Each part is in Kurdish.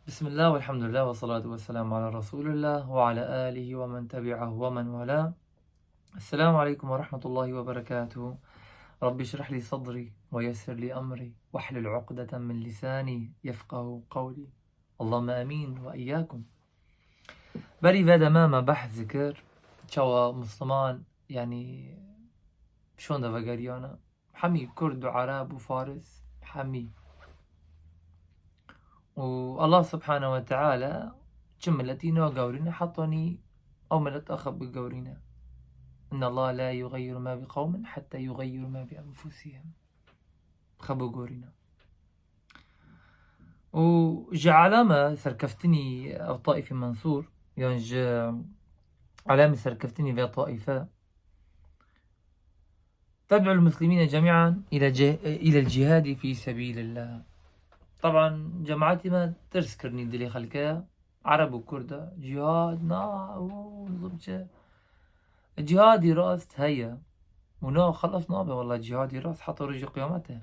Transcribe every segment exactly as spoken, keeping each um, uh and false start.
بسم الله والحمد لله والصلاة والسلام على رسول الله وعلى آله ومن تبعه ومن والاه. السلام عليكم ورحمة الله وبركاته. رب اشرح لي صدري ويسر لي أمري واحلل عقدة من لساني يفقهوا قولي. اللهم آمين وإياكم. Berî vê demê me behs dikir çawa Misliman, yanî, şonda vegeriyane. Hemî Kurd û Ereb û Faris, hemî. Û Allah Subhanahu ve Teala çi miletî nagewrîne, hetanî ew milet axe bigewrîne. إن الله لا يغير ما بقوم حتى يغيروا ما بأنفسهم. Xwe bigorîne. Û ji elame serkeftinî ev Taîfê Mensûr, yan ji elamê serkeftinî vê taîfe, تدعو المسلمين جميعا إلى جه-، إلى الجهاد في سبيل الله. Teban cemaetî me tirs kirinî dilê xelke, Ereb û Kurd e. Cihad, na, û, nizam çi. Cihadî rast heye. Û na, xelas nabe, wela cihadî rast heta rojê qiyametê.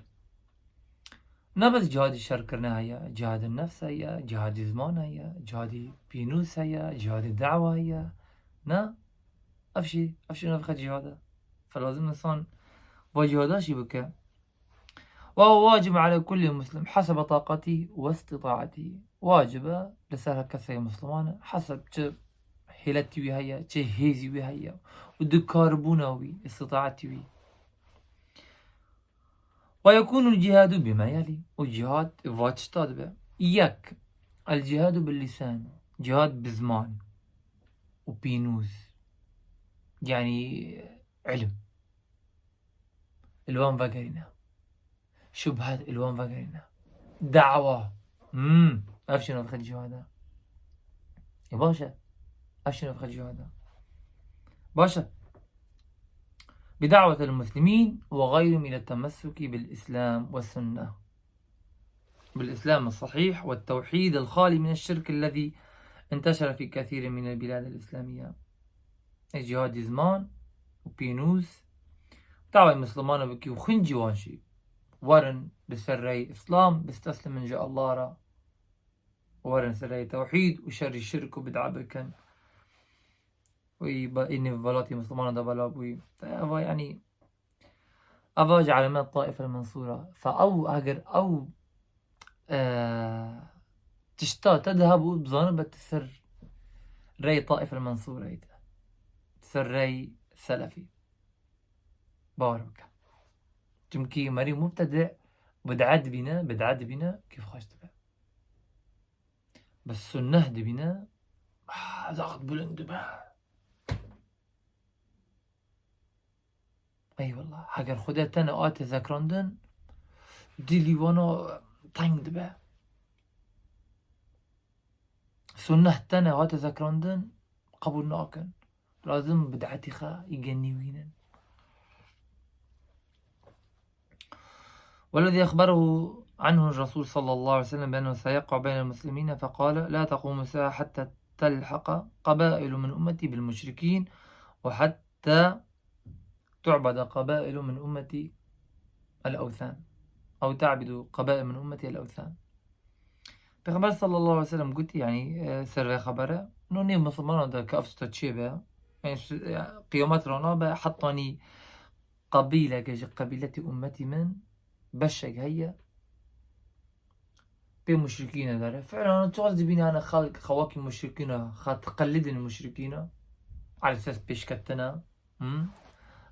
Ne bes cihadî şerkirine heye, cihadî nefs heye, cihadî ziman heye, cihadî pînûs heye, cihadî dawa heye. Ne? Ev jî, ev jî navê xwe cihad e. Fe lazim insan va cihada jî bike. وهو واجب على كل مسلم حسب طاقته واستطاعته. Wacib e li ser her kesê Misliman e, heseb çi hêletî wî heye, çi hêzî wî heye û dikaribûna wî, îstitaetî wî. ويكون الجهاد بما يلي. Û cihad va tişta dibe. Yek, الجهاد باللسان. Cihad bi ziman û pînûs. Yanî ilim. Li wan vegerîne. Şubhet li wan vegerîne. Dawa. Hmm. Ev şî navê xwe cihad e. E, baş e. Ev şî navê xwe cihad e. Baş e. بدعوة المسلمين وغيرهم إلى التمسك بالإسلام والسنة. بالإسلام الصحيح والتوحيد الخالي من الشرك الذي انتشر في كثير من البلاد الإسلامية. Ê cihadî ziman û pînûs, dawayê Mislimana bikî û xincî wan jî werin li ser rey Îslam, bisteslimin ji Allah re, werin ser rey tewhîd û şerî şirk û bid'a bikin. Wî ba-, ê nêv welatî Mislimana de bela bûyî. Eva, yanî, Eva ji elemet Taif el Mensûra. Fe ew, eger ew, e, tişta te de hebû, bizanibe tu ser rey Taif el Mensûrê de. Tu ser rey Selefî. Bawer bike. Çimkî merî mubtedi bid'e dibîne, bid'e dibîne, kêfxweş dibe. Bi sunneh dibîne, ah, zext bilind dibe. Eyvallah. Heger Xuda tene ate zekrandin, dilî wana teng dibe. Sunneh tene hate zekrandin, qebûl nakin. Lazim bid'etî xwe î genî wînin. والذي أخبره عنه الرسول صلى الله عليه وسلم بأنه سيقع بين المسلمين فقال: لا تقوم الساعة حتى تلحق قبائل من أمتي بالمشركين وحتى تعبد قبائل من أمتي الأوثان، أو تعبد قبائل من أمتي الأوثان. Pêxember sallallahu aleyhi ve sellem gotî, yanî, e, ser vê xebere, no nê Mislimana de ke ev tişta çêbe, yanî, e, qiyamet rana be, hetanî qebîleke ji qebîletî ummetî min beşek heye pê muşrikîne dere. Filan çiqas dibîne hene xelk xewakî muşrikîne, xwe diqelidin muşrikîne. Ala esas pêşketina, hmm?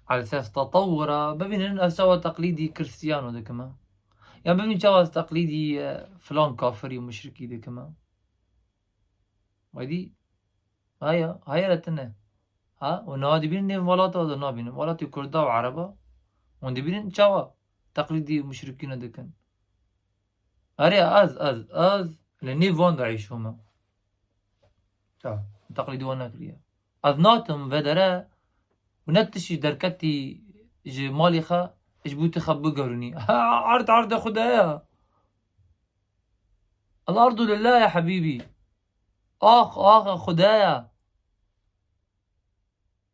Ala esas tetewura, bibînin ez çawa teqlîdî Kristiyano dikime. Ya bibîn çawa ez teqlîdî, e, filan kafirî muşrikî dikime. Wedî, haya, haya re tine. Ha? Û niha dibînin nêv welata de nabînin. Welatê Kurda û Ereba. Hûn dibînin çawa teqlîdî muşrikîne dikin. Erê ez, ez, ez li nêv wan de eyşome. Ya, teqlîdî wan nekiriye. Ez natim vê dere û ne tiştî derketî ji malê xwe, ji bo tu xwe bigerûnî. Erd erdê Xuda ye. El ardu lillah ya hebîbî. Ax, ax, Xuda ye.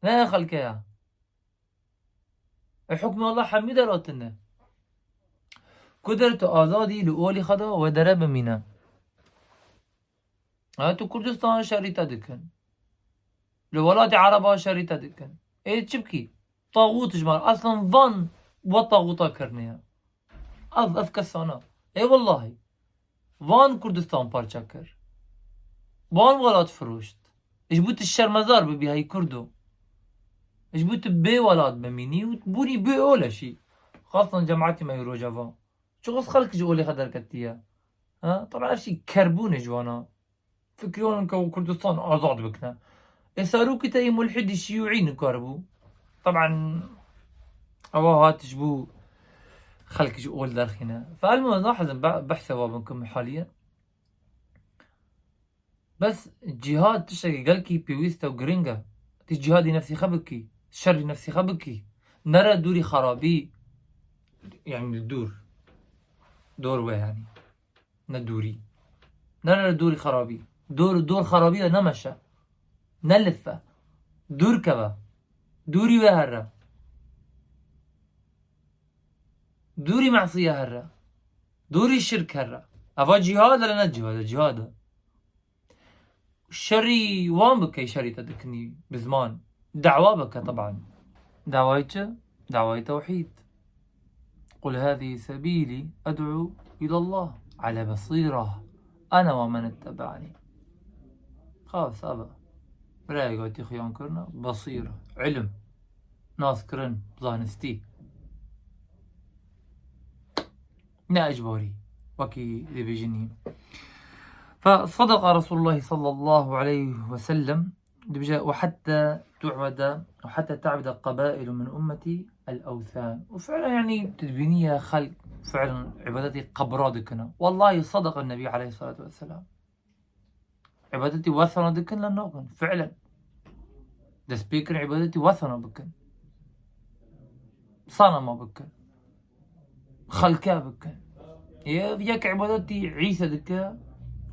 Ne ya xelke ya. E, hukmê Allah hemî der hatine. Ku der tu azadî li olî xwe de we dere bimîne. Ha, tu Kurdistan şerî te dikin. Li welatê Ereba şerî te dikin. Ê çi bikî? Taxût ji me re. Eslan van we taxûta kirine ye. Ev, ev kesana. Ê wellahî. Van Kurdistan parçe kir. Van welat firoşt. Ji bo tu şermezar bibî hey Kurdo. Ji bo tu bê welat bimînî û bûnî bê olê şî. Xasan cemaetî me yê Rojava. Çiqas xelk ji olê xwe derketiye. Ha? Tabii ev şî kerbûn e ji wana. Fikriyan ke Kurdistan azad bikine. Ê serokî te yê mulhidî şiyûî nikaribû. Taban ewa hat ji bo xelk ji ol derxîne. Fe elmo ez naxizim be-, behse wa bikim haliyen. Bes cîhad tiştekî gelkî pêwîst e û giring e. Tî cîhadî nefsî xwe bikî, şerî nefsî xwe bikî. Nere dûrî xerabî, yani dûr. Dor we yani. Ne dûrî. Nere dûrî xerabî. Dor, dor xerabî de nemeşe. Nelife. Dûr keve. Dûrî we here. Dûrî mesiye here. Dûrî şirk here. Eva cîhad e, ne cîhad e, cîhad e. Şerî wan bike, şerî te dikinî bi ziman. Dawa bike, teban. Dawayê çi? Dawayê tewhîd. قل هذه سبيلي أدعو إلى الله على بصيرة أنا ومن اتبعني. Xalas, ava. Birayê gotî xuyan kirina, basîra, ilim, naskirin, zanistî. Ne ecbarî, wekî dibêjinî. فصدق رسول الله صلى الله عليه وسلم، dibêje: وحتى تعبد، وحتى تعبد قبائل من أمتي الأوثان. Û fiilen, yani, tu dibînî ye xelk fiilen îbadetê qebra dikine. Wallahi صدق النبي عليه الصلاة والسلام. Îbadetî wesana dikin, le nakin. Fiilen. Dest pê kirin îbadetî wesana bikin. Sanama bikin. Xelke bikin. Yê yek îbadetî Îsa dike.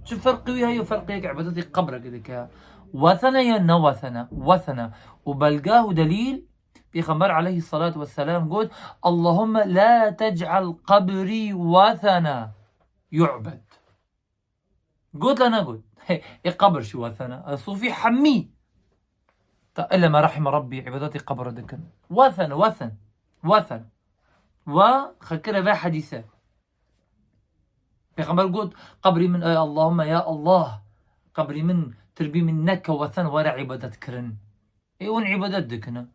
Çi ferqî wî heye, ferqî yek îbadetî qebrekê dike? Wesana ya ne wesana? Wesana. Û belgeh û delîl, Pêxember aleyhissalatu vesselam got: اللهم لا تجعل قبري وثنا يعبد. Got le negot? Ê qebir şî wesena. Ez sofî hemî. Ta illa me rahime Rabbî îbadetê qebir dikin. Wesen, wesen, wesen. Wa xekire ve hedîse. Pêxember got, qebrî min, ey Allahümme, ya Allah, qebrî min, tirbî min neke wesen were îbadet kirin. Ê hûn îbadet dikine.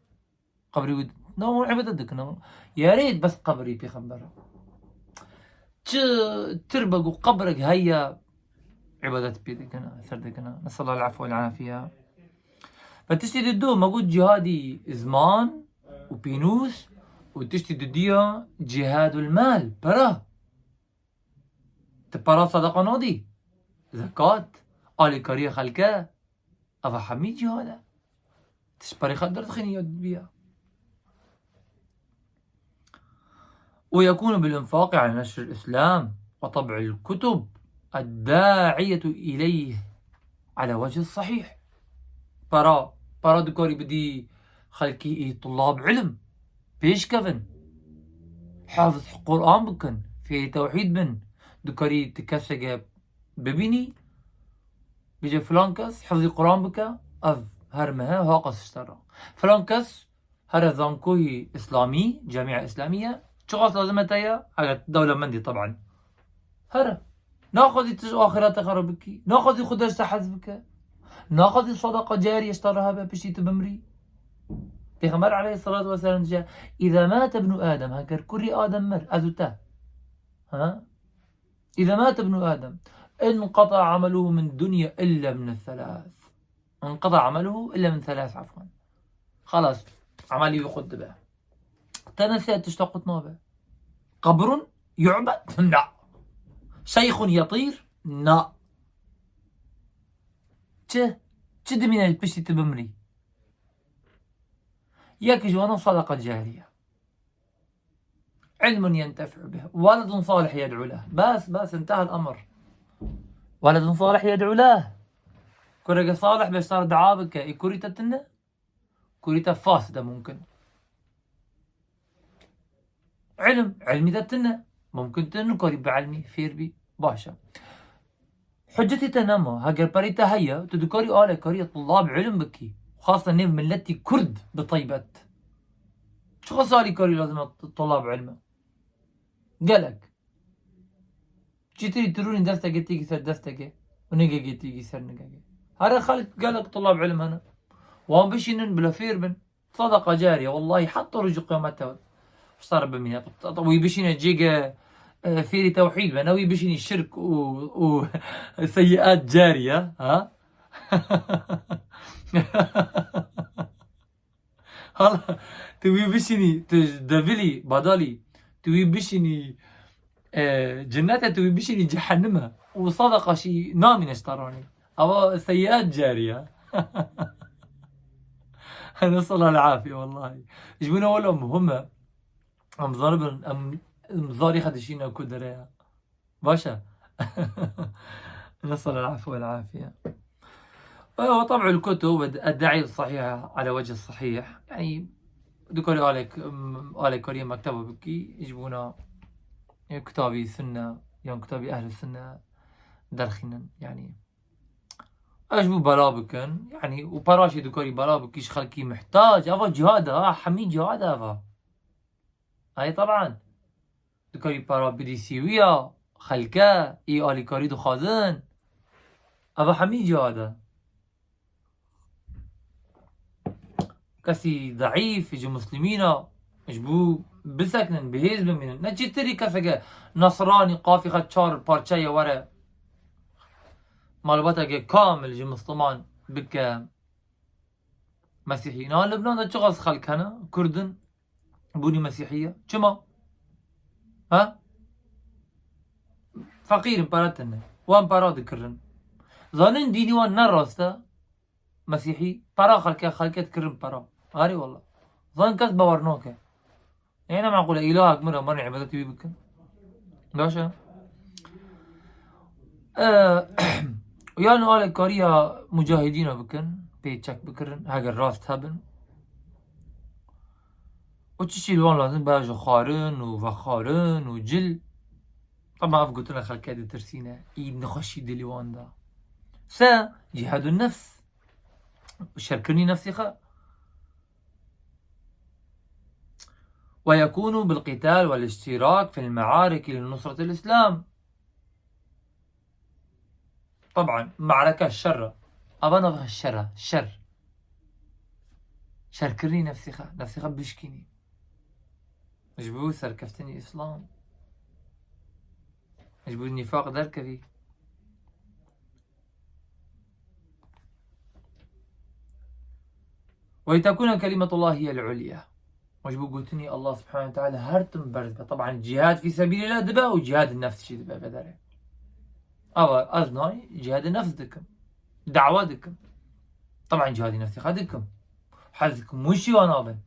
Qebrî wî, na hûn îbadet dikine. Yarê bes qebrî pêxembera. Çi tirbe ku qebrek heye, îbadet pê dikine, ser dikine. Nesallah el-afwe vel-afiye. Ve tiştî didu, me got cihadî ziman û pînûs û tiştî didiya cihadul mal, para. Tu para sedeqa nadî? Zekat, alîkariya xelke, eva hemî cihad e. Tu ji perê xwe derdixînî ya dibiya. ويكون بالإنفاق على نشر الإسلام وطبع الكتب الداعية إليه على وجه الصحيح. Para, para dikarî bidî xelkî ê tulab ilim, pêşkevin, hafiz Quran bikin, fêrî tewhîd bin, dikarî tu keseke bibînî, bêje filan kes hifzî Quran bike, ev her mehe haqas ji te re. Filan kes here zankoyî îslamî, camîa îslamî ye, çiqas lazim e te ye, eger dewlemend î, teban. Here. Naxwazî tu ji axireta xwe re bikî. Naxwazî Xuda ji te hez bike. Naxwazî sedeqa carîye ji te re hebe piştî tu bimrî. Pêxember aleyhisselatu vesselam dije, إذا مات ابن آدم, heger kurî Adem mir, ez û te. Ha? إذا مات ابن آدم انقطع عمله من الدنيا إلا من ثلاث. انقطع عمله إلا من ثلاث, عفوا. Xelas, emelî wî qut dibe. Te nese tişta qut nabe. قبر يعبد؟ Na. شيخ يطير؟ Na. Çi? Çi dimîne piştî tu bimrî? Yek ji wana sedeqa cariye. علم ينتفع به. ولد صالح يدعو له. Bes, bes, انتهى الأمر. ولد صالح يدعو له. Kureke salih beşdar dua bike. Ê kurî te tune? Kurî te fasid e mumkin. Ilim, ilmî te tune. Mumkin tu nikarî bi ilmî fêr bî. Baş e. Hicetê te nema. Heger perê te heye, tu dikarî alîkariya tulab ilm bikî. Xaste nêv miletî Kurd bi taybet. Çiqas alîkarî lazim e tulab ilm e? Gelek. Çitirî tu rûnî destekê têkî ser destekê û nigekê têkî ser nigekê. Here xelk gelek tulab ilm hene. Wan bişînin bila fêr bin. Sadaqa cariye, wallahî heta rojî qiyamete wisa bimîne. Wî bişîne cêge, e, fêrî tewhîd be, ne wî bişînî şirk û, û seyyiat cariye, ha? Hala tu wî bişînî, tu devilî, badalî, tu wî bişînî, e, cinnete, tu wî bişînî cehennime. Û sadaqa şî namîne ji te ranî. Ava seyyiat cariye. Nesalullah al-afiye, wallahî. Ji bo ne wela muhim e. Em zaribin, em, em zarî xwe dişîne ku dere ya. Baş e. Nesalullah al-afiye. Ve, ve tab'ul kutub ve edda'i sahiha ala vecih sahih. Yani, dikarî alek, alekariya mekteba bikî, ji bona, e, kitabî sunne, yan kitabî ehli sunne derxînin. Yani, ez ji bo bela bikin, yani, û pera jî dikarî bela bikî ji xelkî muhtac. Eva cihad e, ha, hemî cihad e eva. Ay, taban. Dikarî pera bidî sîwiya, xelke, ê alîkarî dixwazin. Eva hemî cihad e. Kesî zeîf ji muslimîna, ji bo bisekinin, bihêz bimînin. Ne çitirî keseke nesranî qafî xwe çar parçeye were malbateke kamil ji musliman bike mesîhî. Niha Libnan de çiqas xelk hene, Kurd in, bûnî mesîhî ye. Çima? Ha? Feqîr in, pere tune. Wan pera dikirin. Zanin dînî wan ne rast e. Mesîhî pera xelke, xelke dikirin pera. Arê wallah. Zanin kes bawer nake. Ê ne meqûl e, îlahek min re, min re îbadetê wî bikin. Baş e. E, yan alekariya mucahidîna bikin, pê çek bikirin, heger rast hebin. Û çi şî li wan lazim be ji xwarin û vexwarin û cil. Taban ev gotine xelkê ditirsîne, î nexweşî dilî wan de. Se, cihadun nefs. Şerkirinî nefsê xwe. ويكون بالقتال والاشتراك في المعارك لنصرة الإسلام. طبعا، معركة şer. Ava nav şer e, şer. Şerkirinî nefsê xwe, nefsê xwe bişkînî. Ji bo serkeftinî Îslam. Ji bo nîfaq derkevî. وتكون كلمة الله هي العليا. Ji bo gotinî Allah subhanehu ve teala her tim berz be. Taban cihad fî sebîlillah dibe û cihad nefs jî dibe vê derê. Ava ez nayê cihad nefs dikim. Dawa dikim. Taban cihadî nefsê xwe dikim. Hez dikim wî şî wana bin.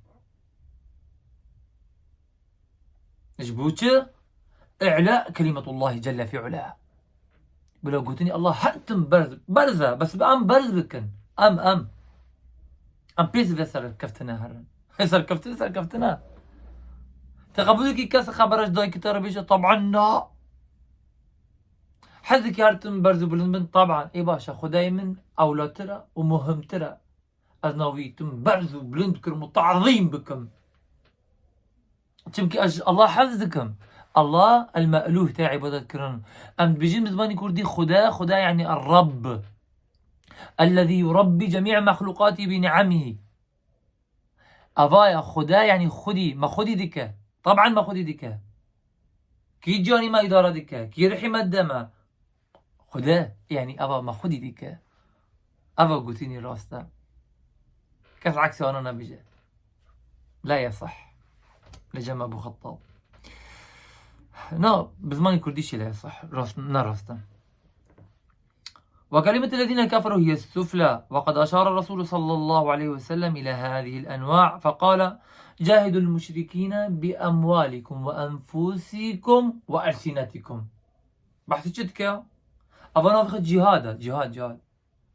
Ji bo çi? Î'la kelimetullahî celle fî ula. Bila gotinî Allah her tim berz, berz e, bes em berz bikin. Em, em. Em pê zêde serkeftina herin. Serkeftin, serkeftina. Te qebûl dikî kes xebera ji dayikê te re bêje, taban na. Hez dikî her tim berz û bilind bin, taban. Ê baş e, Xwedayê min ewlatir e û muhimtir e. Ez navî tim berz û bilind bikirim û tazîm bikim. Çimkî ez ji Allah hez dikim. Allah el-me'luh tê îbadet kirin. Em dibêjin bi zimanî kurdî Xuda, Xuda yanî er-Rabb. Ellezî yurabbi cemî'a mexlûqatî bi ni'emî. Eva ya Xuda yanî xwedî, me xwedî dike. Taban me xwedî dike. Kî canî me îdare dike, kî rihî me dide me. Xude, yanî eva me xwedî dike. Eva gotinî rast e. Kes eksî wana nebêje. La yesih. Li cem Ebu Xettab. Na, bi zimanî kurdî şî la yesih. Rast, ne rast e. وكلمة الذين كفروا هي السفلى، وقد أشار الرسول صلى الله عليه وسلم إلى هذه الأنواع فقال: جاهدوا المشركين بأموالكم وأنفسكم وألسنتكم. Behsî çi dike? Ava navê xwe cîhad e, cîhad, cîhad.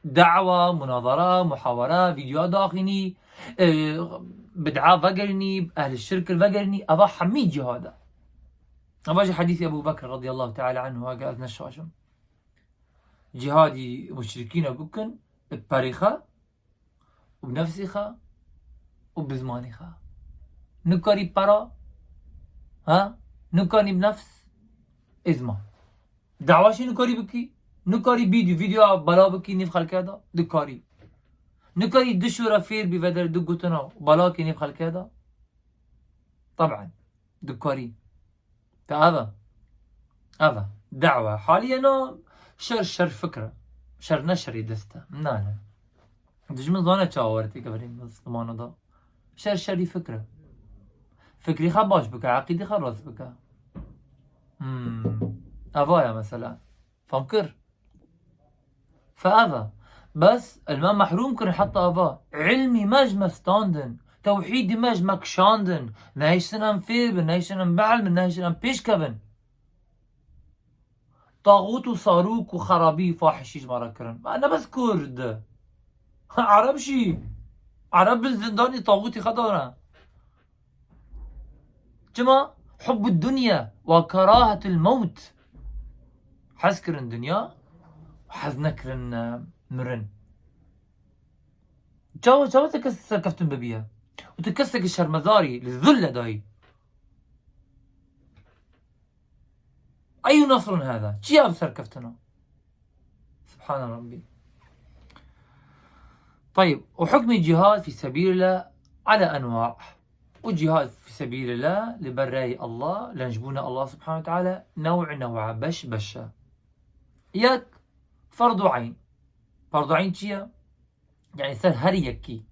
Dawa, munazara, muhawara, vîdyoya daxînî, e, bid'a vegerînî, ehlî şirk kir vegerînî, ava hemî cîhad e. Ava jî hedîsê Ebû Bekr radiyallahu teala anhu, eger ez neşaşim. cîhadî muşrikîna bikin, bi perê xwe û bi nefsê xwe û bi zimanê xwe. Nikarî pera, ha? Nikarî bi nefs, ê ziman. Dawa jî nikarî bikî, nikarî bîdî, vîdyoya bela bikî nêv xelkê de, dikarî. Nikarî du şûra fêr bî veder du gotina bela kî nêv xelkê de. Taban, dikarî. Te ev e. Ev e. Dawa. Haliye na şer, şer fikr e. Şer ne şerî dest e. Na, ne. Dijmin zane çawa were têkeverî Mislimana da. Şer şerî fikr e. Fikrî xwe baş bike, eqîdî xwe rast bike. Hmm. Eva ya mesela. Fam kir? Fe eva. Bes, el me mehrûm kirin heta eva. Îlmî me ji me standin. Tewhîdî me ji me kişandin. Nehiştin em fêr bin, nehiştin em bielmin, nehiştin em pêş kevin. Taxût û sarûk û xerabî, fahişî ji me re kirin. Ma ne bes Kurd. Ereb jî. Ereb bi zindanî taxûtî xwe dane. Çima? Hubbu dunya ve kerahetul mewt. Hez kirin dinya, hez nekirin, e, mirin. Çawa, çawa te kes serkeftin bibiye? Û tu kesek şermezarî, li zul le dayî. Eyu nasrun hada? Çi ya ev serkeftina? Subhane Rabbi. Tayyib, û hukmê cihad fî sebîlillah ala enwa. Û cihad fî sebîlillah li ber rêyê Allah, lenjbûna Allah subhanahu ve teala, new new e, beş beş e. Yek, ferdu eyn. Ferdu eyn çi ye? Yani ser her yekî.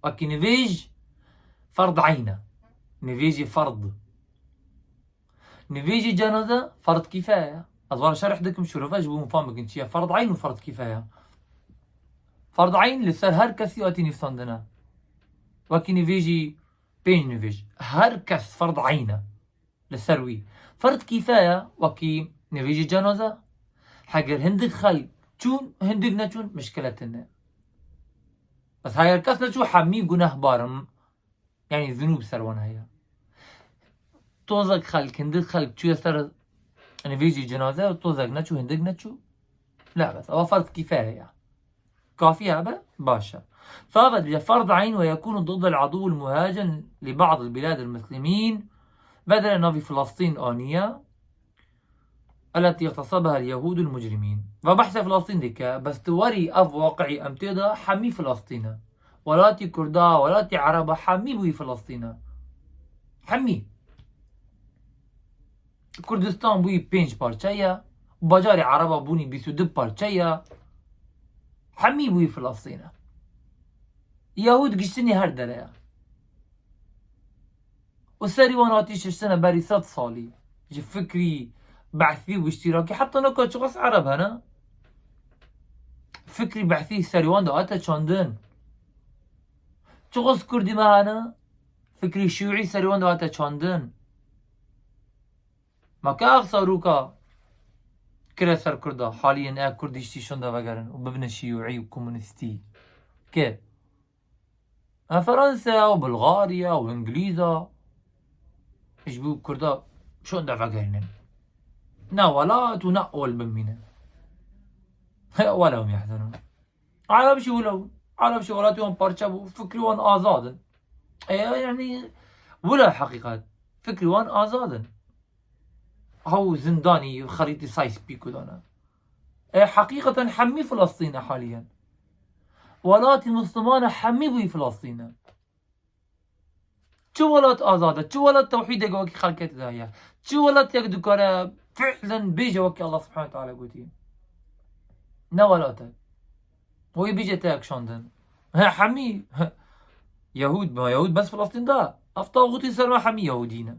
Wekî nivêj ferd eyn e. Nivêjê ferd. Nivêjê cenaze ferd kîfeye ye. Ez were şerh dikim, şurofe ji bo hûn fam bikin çi ye ferd eyn û ferd kîfeye. Ferd eyn li ser her kesî hatî nivîsandine. Wekî nivêjî pênc nivêj. Her kes ferd eyn e. Li ser wî. Ferd kîfeye wekî nivêjî cenaze. Heger hindik xelk çûn, hindik neçûn, mişkile tune. Bes heger kes neçû, hemî gunehbar in. Yani zunûb ser wan heye. Tozek xelk, hindik xelk çûye ser nivêjî cenaze, tozek neçû, hindik neçû. La bes, ewa ferd kîfeye ye. Kafî hebe, baş e. Savet bije ferd eyn ve yekûnu ضد العدو المهاجم لبعض البلاد المسلمين. Vedere navî Filistîn aniye. التي اغتصبها اليهود المجرمين. Ve behsê Filistîn dike, bes tu werî ev waqiî em tê de hemî Filistîn e. Welatî Kurda, welatî Ereba hemî bûyî Filistîn e. Hemî. Kurdistan bûyî pênc parçe ye. Bajarê Ereba bûnî bîst û du parçe ye. Hemî bûyî Filistîn e. Yahûd giştinî her dere ye. Û serî wan hatî şiştine berî sed salî. Ji fikrî behsî û iştîrakî heta naka çiqas Ereb hene. Fikrî behsî serî wan de hate çandin. Çiqas Kurdî me hene. Fikrî şîûî serî wan de hate çandin. Ma ke ev sarûka kire ser Kurda, haliyen e Kurd îştî şonda vegerin û bibine şîûî û komunîstî. Ke e Fransa û Bulgarya û Îngilîza ji bo Kurda şonda vegerînin. Ne welat û ne ol bimînin. Wela hum yahzunun. Arab jî wilo. Arab jî welatî wan parçe bû. Fikrî wan azad in. E, yani, wilo heqîqet. Fikrî wan azad in. Hew zindanî xerîtî say spî ku dane. E, heqîqeten hemî Filistîn e haliyen. Welatî Misliman e, hemî bûyî Filistîn e. Çi welat azad e, çi welat tewhîdeke wekî xelkê tê de heye. Çi welat yek dikare fi'len bêje wekî Allah subhanahu teala gotî. Ne welat e. Wê bêje te yek şandin. He, hemî, he. Yahûd, ma Yahûd bes Filistîn de. Ev taxûtî ser me hemî Yahûdî ne.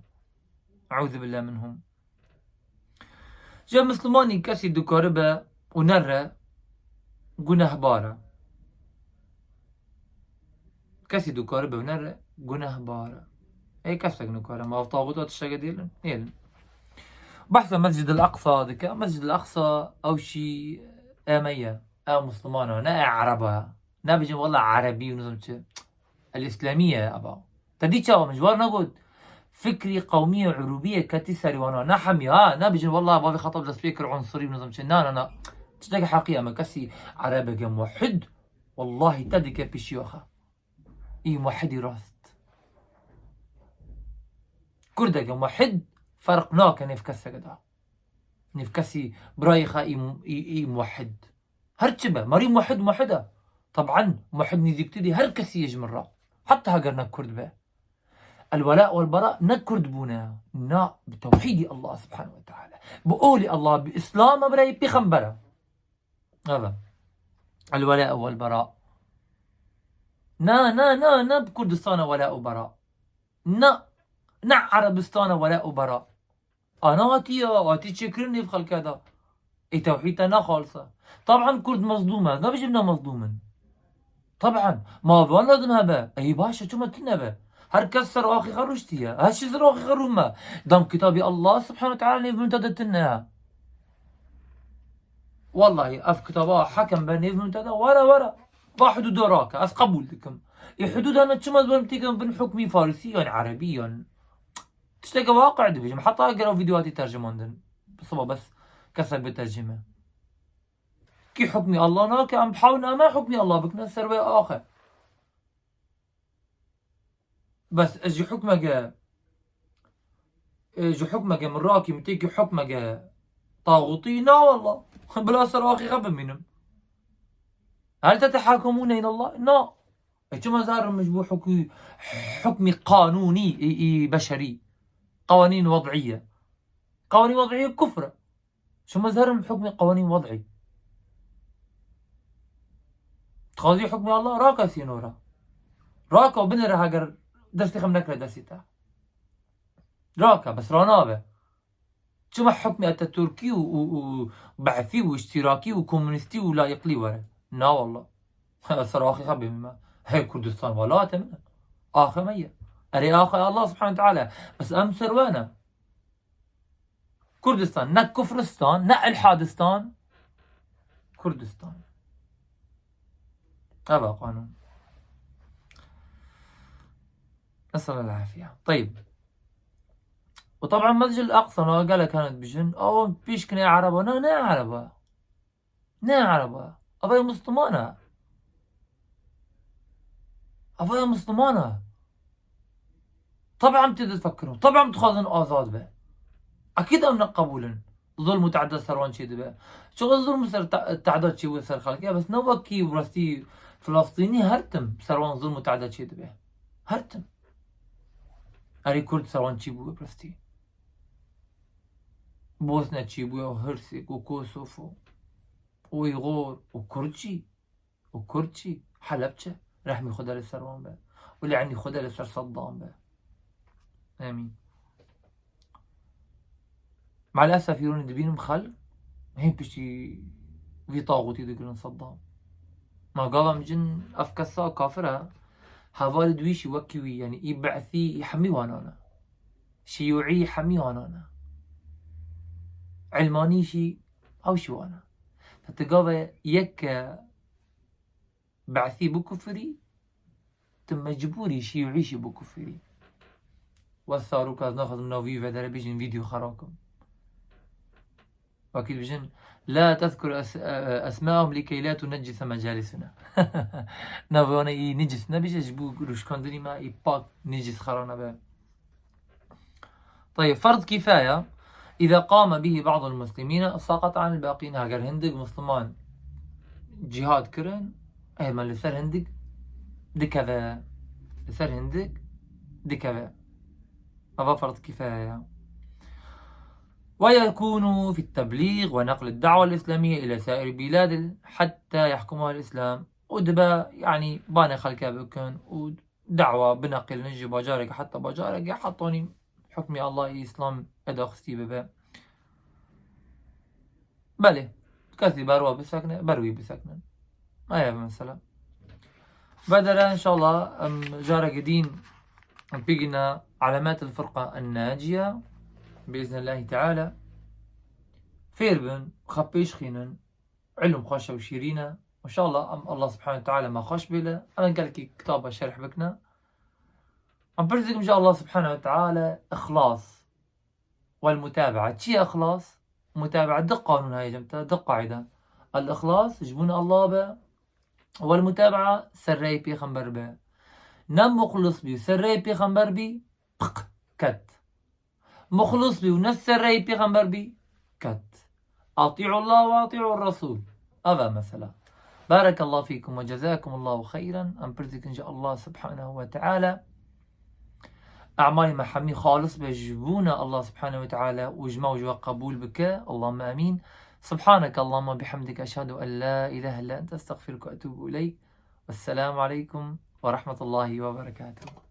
Eûzubillâ minhum. Ji Mislimanî kesî dikaribe û nere, gunehbar e. Kesî dikaribe û nere, gunehbar e. Ê kesek nikare, ma ev taxûta tişteke dêlin? Nêlin. Behsa Mescid el Aqsa dike. Mescid el Aqsa ew şî ê me ye. Ew Mislimana, ne ê Ereba. Nebijin wela Erebî û nizam çi. El-Îslamiye eva. Te dî çawa min ji war negot? Fikrî qewmî û urûbî ye ketî serî wana. Ne hemî ha. Nebijin wela bavê Xetab dest pê kir unsurî û nizam çi. Na, na, na. Tiştekî heqî ye, me kesî erebeke muwehhid, wellahî te dike pêşiya xwe. Î muwehhidî rast. Kurdeke muwehhid ferq nake nêv keseke de. Nêv kesî birayê xwe î, î, î muwehhid. Her çi be, marî muwehhid muwehhid e. Taban muwehhid nêzîktirî her kesî ye ji min re. Heta heger ne kurd be. El-wela wel-bera ne kurd bûne. Na, bi tewhîdî Allah subhanehu ve teala. Bi olî Allah, bi Îslam e, birayê pêxember e. Eve. El-wela wel-bera. Na, na, na, na bi Kurdistan e wela û bera. Na, na Erebistan e wela û bera. Ana hatiye, hatî çêkirin nêv xelke de. Ê tewhîd te ne xalis e. Taban Kurd mezlûm e, ez nabêjim ne mezlûm in. Taban, ma van lazim hebe. Ey baş e, çima tune be? Her kes ser axî xwe rûştiye. Her çi ser axî xwe rûme. Dam kitabî Allah subhanehu ve teala nêv min te de tune ye. Wallahî, ev kitaba hekem be nêv min te de, were, were. Va hudûda rake, ez qebûl dikim. Ê hudûd hene çima ez berim têkim bin hukmî farisî yan erebî yan. Tişteke waqi dibêjim. Heta eger ev vîdeo hatî tercimandin. Siba bes kesek bitercime. Kî hukmî Allah nake, em bihawin em hukmî Allah bikine ser wê axe. Bes ez ji hukmeke, e, ji hukmeke min rakî min têkî hukmeke taxûtî, na wallah. Bila ser axî xwe bimînim. Hel tetehakumûne îlallah? Na. E, çima zarim ji bo hukmî, hukmî qanûnî, î, î, beşerî? Qewanîn wed'îye. Qewanîn wed'îye kufr e. Çima zarim hukmî qewanîn wed'î? Dixwazî hukmî Allah rake sînora. Rake û binêre heger destê xem nekire destê te. Rake, bes ranabe. Çima hukmî Atatürkî û, û, û Be'sî û Îştîrakî û Komunîstî û Layîqlî were? Na wallah. Ser axê xwe bimîme. Hey Kurdistan welatê min e. Axê me ye. Erê axê Allah subhanehu ve teala. Bes em ser we ne. Kurdistan. Ne kufristan, ne ilhadistan. Kurdistan. Eva qanûn. Nesel el afiye. Tayyib. Û taban Mescid el Aqsa, na gelek hene dibêjin, ew pêşkine Ereba. Na, ne Ereba. Ne Ereba. Eva ya Musliman e. Eva ya Musliman e. Taban em tê de difikirin. Taban em dixwazin azad be. Ekîd em ne qebûl in. Zulm û te'da ser wan çêdibe. Çiqa zulm ser te-, te'da çêbû ser xelkê, bes ne wekî rastî Filistînî her tim ser wan zulm û te'da çêdibe. Her tim. Erê Kurd ser wan çêbû bi rastî. Bosne çêbûye û Hirsik û Kosovo û Uygor û Kurd jî. û Kurd jî, Helebçe, rehmî Xwedê li ser wan be. Û le'nî Xwedê li ser Seddam be. Amîn. Maalesef îronî dibînim xelk hên piştî vî taxûtî digirin Seddam. Ma gava em jin ev kesa kafir e, hevalî di wî jî wekî wî, yanî î Be'sî î hemî wanan e. Şiyûî hemî wanan e. Ilmanî jî ew jî wan e. Te tu gava yek ke Be'sî bikufirî, tu mecbûrî Şîûî jî bikufirî. Wes zarok ez naxwazim nav wî vedere bêjin vîdeo xera kim. Wekî dibêjin, "La tezkur es-, e-, esma'ahum likey la tuneccise mecalisuna." Navê wan î nicis nebêje, ji bo rûşkandinî me î pak nicis xera nebe. Tayyib, ferz kifaya, "Îza qame bihî ba'dul muslimîne, saqet anil baqîn." Heger hindik Musliman cihad kirin, ê me li ser hindik dikeve. Li ser hindik dikeve. Eva ferz kifaya ye. "Ve yekûnû fit teblîg ve neqlid da'wel îslamîye île saîr bîladil hatta yahkumuhal îslam." Û dibe, yanî, banê xelke bikin û dawa bineqilin ji bacarekê heta bacarekê, hetanî hukmê Allahê Îslam ê daxistî bibe. Belê, kesî ber we bisekine, ber wî bisekinin. Aya mesela. Vedere, înşallah, em carekê dîn pêgîna Alamat el Furqa en Naciye, bi iznillahî teala. Fêr bin, xwe pêş xînin. Ilm xweş e û şîrîn e. Înşallah em Allah subhanehu ve teala me xweş bêle. Em gelkî kitaba şerh bikine. Em pirs dikim ji Allah subhanehu ve teala, îxlas wel mutabaa. Çi ye îxlas? Mutabaa du qanûn heye cem te, du qaîde. El-Îxlas ji bo Allah be. Wel-mutabaa serreyê pêxember be. Ne muxlis bî û serreyê pêxember bî, piq, ket. Muxlis bî û ne serreyê pêxember bî, ket. Atî'ullah ve atî'ur Resûl. Ev e mesela. Barekallahu fîkum ve cezâkumullahu xeyran. Em pirsîkin ji Allah subhanehu ve teala. E'malê me hemî xalis be ji bo ne Allah subhanehu ve teala û ji me û ji we qebûl bike. Allahümme amîn. Subhaneke Allahümme bihamdike. Eşhedü en la ilahe illa ente estağfiruke ve etûbu ileyk. Vesselamu aleykum ve rahmetullahi ve berekatuhu.